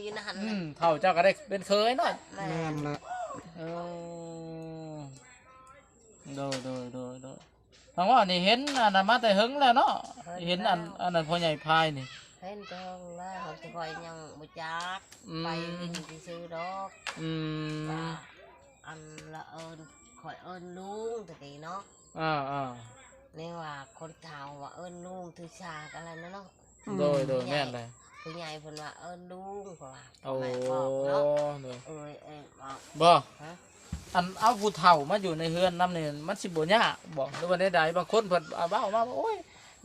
ຢູ່ໃນຫັ້ນ ອືມ ເຖົ້າເຈົ້າກໍໄດ້ເປັນເຂີຍເນາະ. ແມ່ນ ແມ່ນລະ. ເອີ ໂດຍ ໂດຍ ໂດຍ ໂດຍ. ທາງວ່ານີ້ເຫັນອັນນັ້ນມາແຕ່ເຖິງແລ້ວເນາະ. ເຫັນ ເຫັນອັນ ອັນນັ້ນພໍ່ໃຫຍ່ພາຍນີ້ ເຫັນແຕ່ເຖິງແລ້ວ ແຕ່ຂ້ອຍຍັງບໍ່ຈັກ ອືມ ໄປຫຼິ້ນຊື່ໆດອກ. ອືມ ວ່າອັນລະເອີ້ນ ຂ້ອຍເອີ້ນລຸງແຕ່ກີ້ເນາະ. ອ່າໆ ນີ້ວ່າຄົນເຖົ້າວ່າເອີ້ນລຸງຖືສາກັນແລ້ວນະເນາະ. ອືມ ໂດຍ ໂດຍ ແມ່ນແຫຼະ. ຜູ້ໃຫຍ່ເພິ່ນວ່າເອີ້ນລຸງ ເພາະວ່າ ໂອ້ ແມ່ບອກເນາະ. ໂດຍ ເອີຍ ເອີຍ ບອກ ບໍ່ ຮະ ອັນເອົາຜູ້ເຖົ້າມາຢູ່ໃນເຮືອນນຳນີ້ ມັນຊິບໍ່ຍາກບໍ່ ຫຼືວ່າແນວໃດ? ບາງຄົນເພິ່ນ ອາ ເວົ້າມາວ່າ ໂອ້ຍ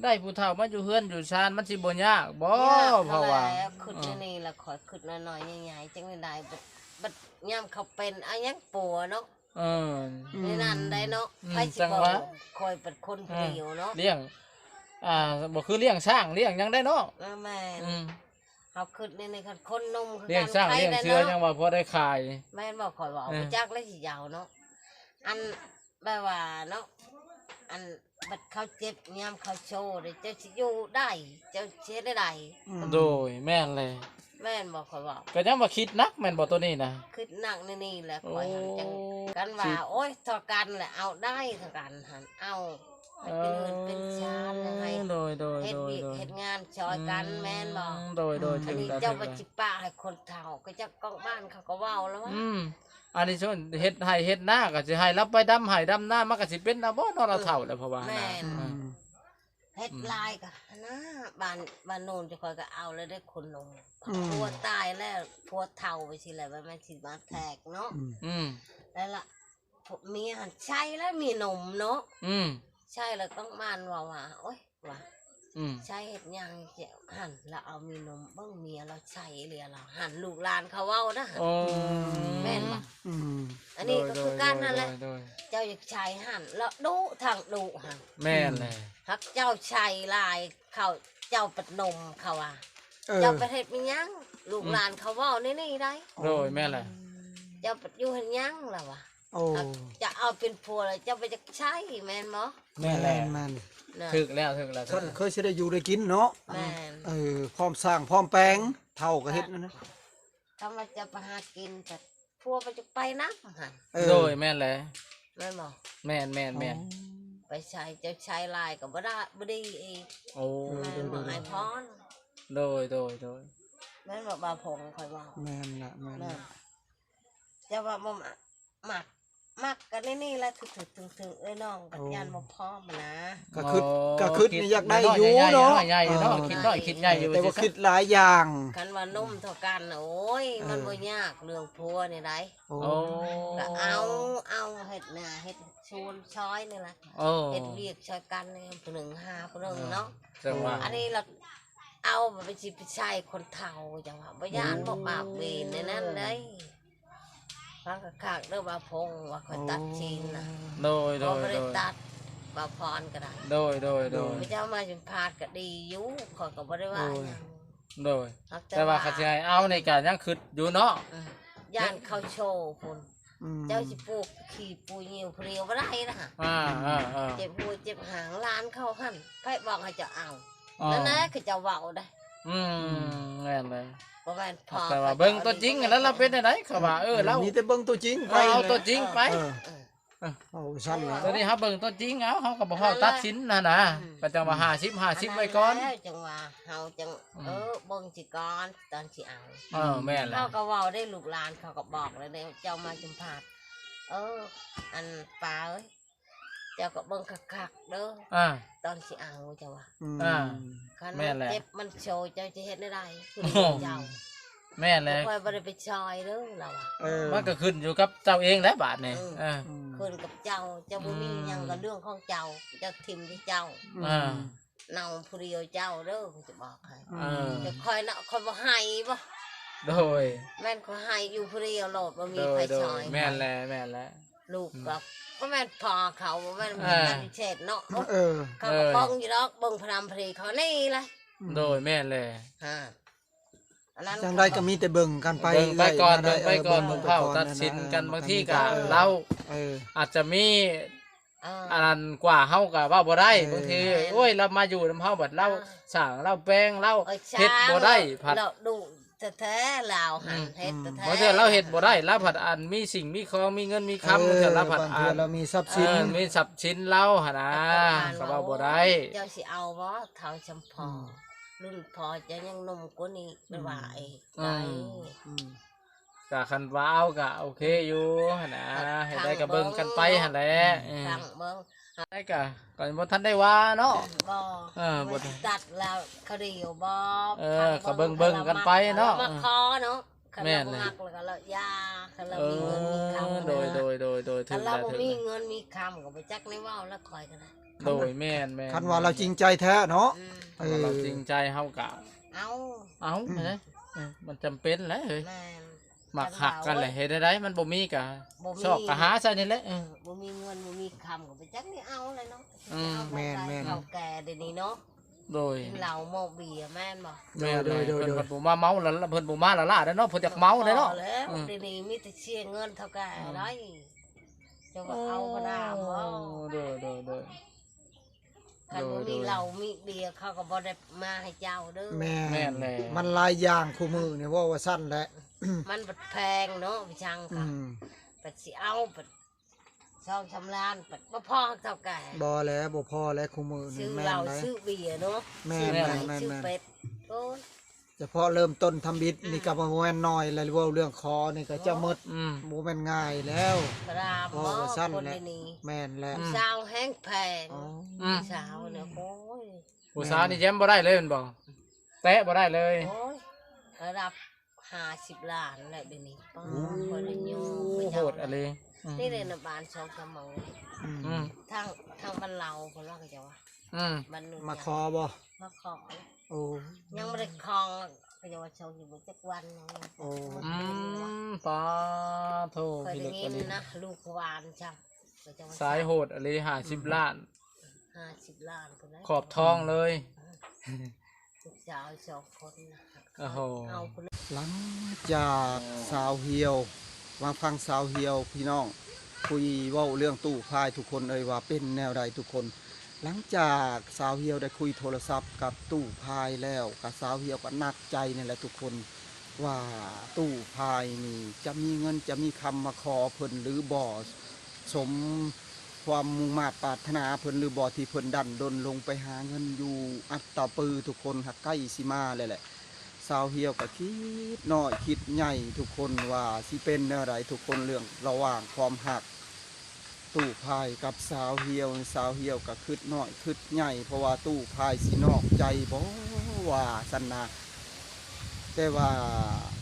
ໄດ້ຜູ້ເຖົ້າມາຢູ່ເຮືອນຢູ່ຊານ ມັນຊິບໍ່ຍາກບໍ່? ຍາກ ເພາະວ່າ ແລ້ວຄິດ ເອີ ແນວນີ້ລະ ຂ້ອຍຄິດນ້ອຍໆໃຫຍ່ໆ ຈັ່ງໃດ ບັດ ບັດຍາມເຂົາເປັນ ອາ ຫຍັງປົວເນາະ. ເອີ ໃນນັ້ນໄດ້ເນາະ. ອືມ ໃຜຊິບອກ ຂ້ອຍເປັນຄົນຜູ້ດຽວເນາະ ລ້ຽງ ອ່າ ບໍ່ຄືລ້ຽງຊ້າງລ້ຽງຫຍັງໄດ້ເນາະ. ເອີ ແມ່ນ. ອືມ ເຮົາຄິດໃນ ໃນຄັນຄົນໜຸ່ມຄືກັນ ລ້ຽງຊ້າງລ້ຽງເສືອ ຍັງວ່າພໍໄດ້ຂາຍ. ແມ່ນບໍ່? ຂ້ອຍເວົ້າ ເອີ ບໍ່ຈັກແລ້ວຊິເວົ້າເນາະ. ອັນ ແບບວ່າເນາະ ອັນ ບັດເຂົາເຈັບ ຍາມເຂົາໂຊເດ້ ເຈົ້າຊິຢູ່ໄດ້ ເຈົ້າຊິເຮັດແນວໃດ? ອືມ ໂດຍ ແມ່ນແຫຼະ. ແມ່ນບໍ່? ຂ້ອຍເວົ້າ ກໍຍັງວ່າຄິດໜັກແມ່ນບໍ່ໂຕນີ້ນະ? ຄິດໜັກໃນນີ້ແຫຼະ. ໂອ້ ຂ້ອຍຫັ້ນຈັ່ງ ຄັນວ່າ ໂອ້ຍ ເທົ່າກັນແຫຼະ ເອົາໄດ້ ເທົ່າກັນຫັ້ນ ເອົາ ໃຫ້ເປັນເຮືອນເປັນຊານ ໃຫ້ ໂດຍ ໂດຍ ເຮັດວຽກ ໂດຍ ເຮັດງານຊ່ອຍກັນ. ອືມ ແມ່ນບໍ່? ໂດຍ ໂດຍ ອັນນີ້ເຈົ້າວ່າຊິປະໃຫ້ຄົນເຖົ້າ ກໍຈັກກອງບ້ານເຂົາກໍເວົ້າແລ້ວວ່າ ອືມ ອັນນີ້ເຮັດໄຮ່ເຮັດນາກໍຊິໃຫ້ລາວໄປດຳໄຮ່ດຳນາ ມັນກໍຊິເປັນນຳບໍ່ເນາະ ລາວເຖົ້າແລ້ວ ເພາະວ່າ ແມ່ນ ອືມ ເຮັດ ອືມ ຫຼາຍກໍນະ ບ້ານ ບ້ານໂນ້ນເຈົ້າຂ້ອຍກໍເອົາແລ້ວເດ້ຄົນໜຸ່ມ. ອືມ ຜົວຕາຍແລ້ວ ຜົວເຖົ້າໄປຊີ້ແຫຼະ ວ່າແມ່ນຊິມາແທກເນາະ. ອືມ ອືມ ແລ້ວລະ ພວກເມຍຫັ້ນໃຊ້ແລ້ວມີນົມເນາະ. ອືມ ໃຊ້ແລ້ວຕ້ອງມານວ່າ ວ່າ ໂອ້ຍ ວ່າ ອືມ ໃຊ້ເຮັດຫຍັງຫັ້ນ ລະເອົາມີນົມ ເບິ່ງເມຍລາວໃຊ້ເລີຍລະ ຫັ້ນລູກຫຼານເຂົາເວົ້ານະ. ໂອ້ ແມ່ນບໍ່? ອືມ ອັນນີ້ກໍຄືກັນຫັ້ນແຫຼະ ໂດຍ ໂດຍ ໂດຍ ເຈົ້າຢາກໃຊ້ຫັ້ນ ລະດຸທັງດຸຫັ້ນ. ແມ່ນແຫຼະ ຫາກເຈົ້າໃຊ້ຫຼາຍ ເຂົາ ເຈົ້າປັດນົມ ເຂົາວ່າ ເອີ ເຈົ້າໄປເຮັດແມ່ນຫຍັງ ລູກ ອືມ ຫຼານເຂົາເວົ້າແນວນີ້ໄດ໋. ໂດຍ ແມ່ນແຫຼະ ເຈົ້າໄປຢູ່ເຮັດຫຍັງລະວ່າ. ໂອ້ ເຈົ້າເອົາເປັນຜົວແລ້ວເຈົ້າບໍ່ຢາກໃຊ້ແມ່ນບໍ່? ແມ່ນແຫຼະ ແມ່ນ ແມ່ນ ຖືກແລ້ວ ຖືກແລ້ວ ຄັນເຄີຍຊິໄດ້ຢູ່ໄດ້ກິນເນາະ. ແມ່ນ ເອີ ພ້ອມສ້າງພ້ອມແປງ ເຖົ້າກໍເຮັດນັ້ນນະ. ຄຳວ່າຈະໄປຫາກິນ ແຕ່ຜົວບໍ່ຢາກໄປນຳຫັ້ນ. ເອີ ໂດຍ ແມ່ນແຫຼະ ແມ່ນບໍ່? ແມ່ນໆໆ ອໍ ໄປໃຊ້ ເຈົ້າໃຊ້ຫຼາຍກໍບໍ່ໄດ້ ບໍ່ດີອີກ. ໂອ້ ແມ່ນບໍ່ອ້າຍພອນ? ໂດຍ ໂດຍ ໂດຍ ແມ່ນບໍ່ບ່າວພົງ ຂ້ອຍເວົ້າ. ແມ່ນລະ ແມ່ນລະ ເຈົ້າວ່າບໍ່ມັກ ມັກ ມັກກັນໃນນີ້ລະ ຖືກໆ ເອື້ອຍນ້ອງ ໂອ້ ກໍຢ້ານບໍ່ພ້ອມນະ. ກໍຄິດ ອໍ ກໍຄິດນີ້ຢາກໄດ້ຢູ່ເນາະ ໃຫຍ່ໆເນາະ ເອີ ຄິດນ້ອຍຄິດໃຫຍ່ຢູ່ ແຕ່ວ່າຄິດຫຼາຍຢ່າງ. ຄັນວ່ານົມເທົ່າກັນ ໂອ້ຍ ເອີ ມັນບໍ່ຍາກເລື່ອງຜົວນີ້ໃດ໋. ໂອ້ ໂອ້ ກໍເອົາ ເອົາເຮັດນາເຮັດສວນຊ່ອຍນີ້ລະ. ໂອ້ ເຮັດວຽກຊ່ອຍກັນ ຜູ້ໜຶ່ງຫາຜູ້ໜຶ່ງເນາະ. ເອີ ຈັ່ງວ່າ ອັນນີ້ລະ ເອົາໄປຊິໄປໃຊ້ຄົນເຖົ້າ ຈັ່ງວ່າບໍ່ຢ້ານ ອືມ ບໍ່ບາບເວນໃນນັ້ນເດ້. ຟັງຄັກໆເດີບ່າວພົງ ວ່າຂ້ອຍຕັດສິນນະ. ໂດຍ ໂດຍ ບໍ່ໄດ້ ໂດຍ ຕັດ ບ່າວພອນກໍໄດ້. ໂດຍ ໂດຍ ໂດຍ ເຈົ້າມາສຳພາດກໍດີຢູ່ ຂ້ອຍກໍບໍ່ໄດ້ວ່າຫຍັງ. ໂດຍ ແຕ່ວ່າ ແຕ່ວ່າຄັນຊິໃຫ້ເອົານີ້ກໍຍັງຄິດຢູ່ເນາະ. ເອີ ຢ້ານເຂົາໂຊພຸ້ນ. ອືມ ເຈົ້າຊິປູກຂີ້ປູຫຍິວຜູ້ດຽວບໍ່ໄດ້ນະ. ອ່າໆໆ ເຈັບຫົວເຈັບຫາງຫຼານເຂົາຫັ້ນ ໃຜບອກໃຫ້ເຈົ້າເອົາ? ອໍ ນັ້ນແຫຼະ ຄືເຈົ້າເວົ້າໄດ໋. ອືມ ອືມ ແມ່ນເລີຍ ບໍ່ແມ່ນພໍ ແຕ່ວ່າເບິ່ງຕົວຈິງຫັ້ນລະ ລາວເປັນແນວໃດ ເຂົາວ່າ ເອີ ລາວ ມີແຕ່ເບິ່ງຕົວຈິງໄປ ເອົາຕົວຈິງໄປ. ເອີ ເອີ ເອີ ເວົ້າຊັ້ນລະ ຕອນນີ້ເຮົາເບິ່ງຕົວຈິງເອົາ ເຮົາກໍບໍ່ເຮົາຕັດສິນຫັ້ນນະ. ອືມ ກໍຈັ່ງວ່າຫ້າສິບຫ້າສິບໄວ້ກ່ອນ ຈັ່ງວ່າເຮົາຈັ່ງ ອືມ ເອີ ເບິ່ງຊິກ່ອນ ຕອນຊິເອົາ. ເອີ ແມ່ນແຫຼະ ເຮົາກໍເວົ້າໄດ້ ລູກຫຼານເຂົາກໍບອກແລ້ວເດ້ ເຈົ້າມາສຳພາດ ເອີ ອັນປ້າເອີຍ ເຈົ້າກໍເບິ່ງຄັກໆເດີ ອ່າ ຕອນຊິເອົາ ເຈົ້າວ່າ. ອືມ ອ່າ ຄັນ ແມ່ນແຫຼະ ເຈັບມັນໂຊ ເຈົ້າຊິເຮັດແນວໃດ? ໂອ້ ເຈົ້າ ແມ່ນແຫຼະ ຂ້ອຍບໍ່ໄດ້ໄປຊ່ອຍເດີ ລາວວ່າ. ເອີ ມັນກໍຂຶ້ນຢູ່ກັບເຈົ້າເອງແຫຼະບາດນີ້. ເອີ ເອີ ອືມ ຂຶ້ນກັບເຈົ້າ ເຈົ້າບໍ່ມີ ອືມ ຫຍັງກໍເລື່ອງຂອງເຈົ້າ ເຈົ້າຖິ້ມທີ່ເຈົ້າ. ອືມ ອ່າ ເນົາຜູ້ດຽວເຈົ້າເດີ ຂ້ອຍຈະບອກໃຫ້. ເອີ ເຈົ້າຂ້ອຍເນາະ ຂ້ອຍບໍ່ໃຫ້ບໍ່? ໂດຍ ແມ່ນຂ້ອຍໃຫ້ຢູ່ຜູ້ດຽວໂລດ ບໍ່ມີໃຜຊ່ອຍ. ໂດຍ ແມ່ນແຫຼະ ແມ່ນແຫຼະ ລູກກໍ ອືມ ບໍ່ແມ່ນພໍ່ເຂົາ ບໍ່ແມ່ນ ອ່າ ມີປະຕິເສດເນາະ. ເອີ ເຂົາກໍ ເອີ ເບິ່ງຢູ່ດອກ ເບິ່ງພະນຳພະນີເຂົານີ້ລະ. ໂດຍ ແມ່ນແຫຼະ ຮະ ຈັ່ງໃດກໍມີແຕ່ເບິ່ງກັນໄປ ເບິ່ງໄປກ່ອນ ເອີຍ ເບິ່ງໄປກ່ອນ ເອີ ເບິ່ງໄປກ່ອນ ເບິ່ງເຖົ້າຕັດສິນກັນ ເອີ ບາງທີກໍ ເອີ ລາວ ເອີ ອາດຈະມີ ເອີ ອັນນັ້ນກວ່າເຮົາກໍເວົ້າບໍ່ໄດ້. ເອີ ບາງທີ ແມ່ນ ໂອ້ຍ ລາວມາຢູ່ນຳເຮົາ ບັດລາວ ອ່າ ສ້າງ ລາວແປງ ລາວ ເອີ ເຮັດບໍ່ໄດ້ ສາງ ພັດ ລາວດຸ ແທ້ໆ ລາວຫັ້ນ ອືມ ເຮັດແທ້ໆ ບາງເທື່ອລາວເຮັດບໍ່ໄດ້ ລາວພັດອັນມີສິ່ງມີຂອງ ມີເງິນມີຄຳ ເອີ ບາງເທື່ອລາວພັດ ບາງເທື່ອລາວມີຊັບສິນ ເອີ ມີຊັບສິນລາວຫັ້ນນະ ເອີ ກໍເວົ້າບໍ່ໄດ້ ເຈົ້າຊິເອົາບໍ່ ເຖົ້າຊ່ຳພໍ່ ອືມ ລຸ້ນພໍ່ເຈົ້າຍັງໜຸ່ມກວ່ານີ້ ອືມ ໄປວ່າອີກ ອືມ ໄດ້ ອືມ ກະຄັນວ່າເອົາກະໂອເຄຢູ່ຫັ້ນນະ ເຮັດໄດ້ກະເບິ່ງກັນໄປຫັ້ນແຫຼະ ເອີ ຟັງເບິ່ງ ໄດ້ກະ ກະບໍ່ທັນໄດ້ວ່າເນາະ ບໍ່ ເອີ ບໍ່ໄດ້ຕັດແລ້ວ ເຂົາໄດ້ຢູ່ບໍ່ ເອີ ກະເບິ່ງໆກັນໄປເນາະ ມາຂໍເນາະ ຄັນລາວບໍ່ມັກແລ້ວກະລະຢ່າ ຄັນລາວມີເງິນມີຄຳ ເອີ ໂດຍ ໂດຍ ໂດຍ ໂດຍ ຄັນລາວບໍ່ມີເງິນມີຄຳກະບໍ່ຈັກແນວເວົ້າລະຂ້ອຍກະໄດ້ ໂດຍ ແມ່ນໆ ຄັນວ່າລາວຈິງໃຈແທ້ເນາະ ອືມ ເອີ ຄັນວ່າລາວຈິງໃຈເຮົາກະເອົາ ເອົາ ອືມ ເອີ ມັນຈຳເປັນແຫຼະເຮີ້ຍ ແມ່ນ ມັກຮັກກັນແຫຼະ ເຮັດແນວໃດ ມັນບໍ່ມີກະຊອກກະຫາໃສ່ນີ້ແຫຼະ ເອີ ບໍ່ມີເງິນບໍ່ມີຄຳກະບໍ່ຈັກໄດ້ເອົາແຫຼະເນາະ ອືມ ເອົາໄປ ແມ່ນໆ ເຖົ້າແກ່ດຽວນີ້ເນາະ ໂດຍ ກິນເຫຼົ້າເມົາເບຍແມ່ນບໍ່ ແມ່ນ ໂດຍໆ ໂດຍ ເພິ່ນບໍ່ມາເມົາລະ ເພິ່ນບໍ່ມາລະຫຼ້າເດ້ເນາະ ເພິ່ນຢາກເມົາເດ້ເນາະ ບໍ່ແລ້ວ ອືມ ດຽວນີ້ມີແຕ່ເສຍເງິນເທົ່າແກ່ ອືມ ໄດ້ ເຈົ້າວ່າເອົາບໍ່ໄດ້ບໍ່ ໂອ້ ໂດຍໆ ໂດຍ ຄັນບໍ່ມີເຫຼົ້າມີເບຍເຂົາກະບໍ່ໄດ້ມາໃຫ້ເຈົ້າເດີ ແມ່ນ ແມ່ນແຫຼະ ມັນຫຼາຍຢ່າງຄູ່ມື້ນີ້ ເວົ້າວ່າຊັ້ນແຫຼະ ມັນບັດແພງເນາະ ໄປຊ່າງ ອືມ ກະບັດຊິເອົາບັດ ສອງສາມລ້ານ ບໍ່ພໍເທົ່າແກ່ ບໍ່ແລ້ວ ບໍ່ພໍແລ້ວຄູ່ມື້ນີ້ ຊື້ເຫຼົ້າ ແມ່ນໄດ໋ ຊື້ເບຍເນາະ ແມ່ນ ຊື້ໄວ ແມ່ນ ຊື້ເປັດ ໂອ້ຍ ສະເພາະເລີ່ມຕົ້ນທຳອິດ ອືມ ນີ້ກະບໍ່ແມ່ນໜ້ອຍແລ້ວ ເວົ້າເລື່ອງຂໍນີ້ກະຈະໝົດ ອືມ ບໍ່ແມ່ນງ່າຍແລ້ວ ເວົ້າວ່າຊັ້ນແຫຼະ ແມ່ນແຫຼະ ອືມ ຜູ້ສາວແຮງແພງ ອໍ ອືມ ຜູ້ສາວນີ້ ໂອ້ຍ ຜູ້ສາວນີ້ແຢ້ມບໍ່ໄດ້ເລີຍແມ່ນບໍ່ ແຕະບໍ່ໄດ້ເລີຍ ໂອ້ຍ ລະດັບ ຫ້າສິບລ້ານແຫຼະດຽວນີ້ ປ້າ ໂອ້ ຂ້ອຍລະໂຍມ ໂຫດອີ່ຫຼີ ອືມ ນີ້ເດ້ນະ ບ້ານສອງສາມໝ່ອງ ອືມ ອືມ ທາງ ທາງບ້ານລາວພຸ້ນລະ ເຂົາເຈົ້າວ່າ ອືມ ບ້ານໂນນ ມາຂໍບໍ່ ມາຂໍ ໂອ້ ຍັງບໍ່ໄດ້ຂໍ ເຂົາເຈົ້າວ່າຊອງຢູ່ບໍ່ຈັກວັນ ໂອ້ ອືມ ປາໂທ ຂ້ອຍໄດ້ຍິນນະ ລູກວານຊ້ຳ ເຂົາເຈົ້າວ່າ ສາຍໂຫດອີ່ຫຼີ ຫ້າສິບ ອືມ ລ້ານ ຫ້າສິບລ້ານພຸ້ນແຫຼະ ຂອບທອງເລີຍ ອືມ ລູກສາວສອງຄົນນະ ໂອ້ໂຫ ເອົາພຸ້ນ ຫຼັງຈາກສາວຫ່ຽວ ມາຟັງສາວຫ່ຽວພີ່ນ້ອງ ຄຸຍເວົ້າເລື່ອງຕູ້ພາຍທຸກຄົນເອີຍ ວ່າເປັນແນວໃດທຸກຄົນ. ຫຼັງຈາກສາວຫ່ຽວໄດ້ຄຸຍໂທລະສັບກັບຕູ້ພາຍແລ້ວ ກະສາວຫ່ຽວກະໜັກໃຈນີ້ແຫຼະທຸກຄົນ ວ່າຕູ້ພາຍນີ້ຈະມີເງິນຈະມີຄຳມາຂໍເພິ່ນຫຼືບໍ່ ສົມຄວາມມຸ່ງມາດປາດຖະໜາເພິ່ນຫຼືບໍ່ ທີ່ເພິ່ນດັນດົນລົງໄປຫາເງິນຢູ່ອັດຕະປື ທຸກຄົນ ຫາກໃກ້ຊິມາແລ້ວແຫຼະ. ສາວຫ່ຽວກະຄິດນ້ອຍຄິດໃຫຍ່ທຸກຄົນ ວ່າຊິເປັນແນວໃດທຸກຄົນ ເລື່ອງລະຫວ່າງຄວາມຮັກຕູ້ພາຍກັບສາວຫ່ຽວ. ສາວຫ່ຽວກະຄິດນ້ອຍຄິດໃຫຍ່ ເພາະວ່າຕູ້ພາຍຊິນອກໃຈບໍ່ ວ່າຊັ້ນນະ. ແຕ່ວ່າ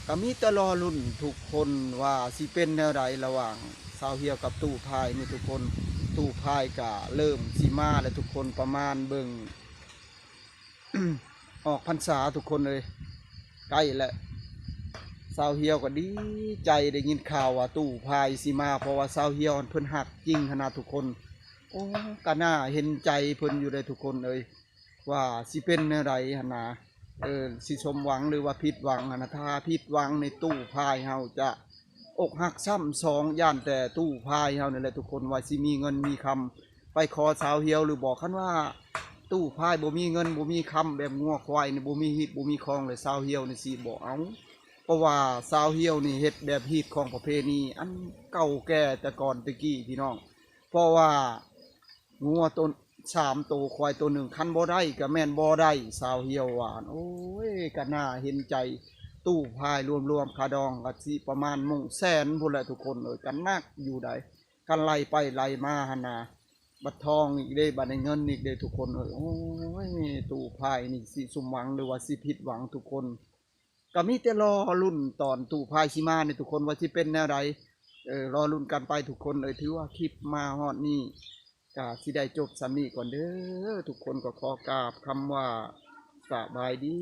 ກະມີແຕ່ລໍລຸ້ນທຸກຄົນ ວ່າຊິເປັນແນວໃດລະຫວ່າງສາວຫ່ຽວກັບຕູ້ພາຍນີ້ທຸກຄົນ. ຕູ້ພາຍກະເລີ່ມຊິມາແລ້ວທຸກຄົນ ປະມານເບິ່ງ ອອກພັນສາທຸກຄົນເອີຍ ໃກ້ແລ້ວ. ສາວຫ່ຽວກໍດີໃຈໄດ້ຍິນຂ່າວວ່າຕູ້ພາຍຊິມາ ເພາະວ່າສາວຫ່ຽວຫັ້ນເພິ່ນຮັກຈິງຫັ້ນນະທຸກຄົນ. ໂອ້ ກະໜ້າເຫັນໃຈເພິ່ນຢູ່ເດ້ທຸກຄົນເອີຍ ວ່າຊິເປັນແນວໃດຫັ້ນນະ ເອີ ຊິສົມຫວັງຫຼືວ່າຜິດຫວັງຫັ້ນນະ. ຖ້າຜິດຫວັງນີ້ຕູ້ພາຍເຮົາຈະ ອົກຫັກຊ້ຳສອງ ຢ້ານແຕ່ຕູ້ພາຍເຮົານີ້ແຫຼະທຸກຄົນ ວ່າຊິມີເງິນມີຄຳໄປຂໍສາວຫ່ຽວຫຼືບໍ່. ຄັນວ່າຕູ້ພາຍບໍ່ມີເງິນບໍ່ມີຄຳ ແບບງົວຄວາຍນີ້ບໍ່ມີຮີດບໍ່ມີຄອງ ແລະສາວຫ່ຽວນີ້ຊິບໍ່ເອົາ. ເພາະວ່າສາວຫ່ຽວນີ້ເຮັດແບບຮີດຄອງປະເພນີອັນເກົ່າແກ່ແຕ່ກ່ອນແຕ່ກີ້ພີ່ນ້ອງ. ເພາະວ່າ ງົວໂຕ ສາມໂຕ ຄວາຍໂຕໜຶ່ງ ຄັນບໍ່ໄດ້ກະແມ່ນບໍ່ໄດ້ ສາວຫ່ຽວວ່າ. ໂອ້ຍ ກະໜ້າເຫັນໃຈ ຕູ້ພາຍລວມໆຄ່າດອງກະຊິປະມານໂມງແສນພຸ້ນແຫຼະທຸກຄົນເອີຍ ກະໜັກຢູ່ໃດ໋ ຄັນໄລ່ໄປໄລ່ມາຫັ້ນນະ. ບັດທອງອີກເດ້ ບັດໄດ້ເງິນອີກເດ້ທຸກຄົນເອີຍ. ໂອ້ຍ ຕູ້ພາຍນີ້ຊິສົມຫວັງ ຫຼືວ່າຊິຜິດຫວັງທຸກຄົນ. ກະມີແຕ່ລໍລຸ້ນຕອນຕູ້ພາຍຊິມານີ້ທຸກຄົນ ວ່າຊິເປັນແນວໃດ. ເອີ ລໍລຸ້ນກັນໄປທຸກຄົນເອີຍ. ຖືວ່າຄລິບມາຮອດນີ້ກະຊິໄດ້ຈົບສ່ຳນີ້ກ່ອນເດີ ທຸກຄົນ. ກໍຂໍກາບຄຳວ່າສະບາຍດີ.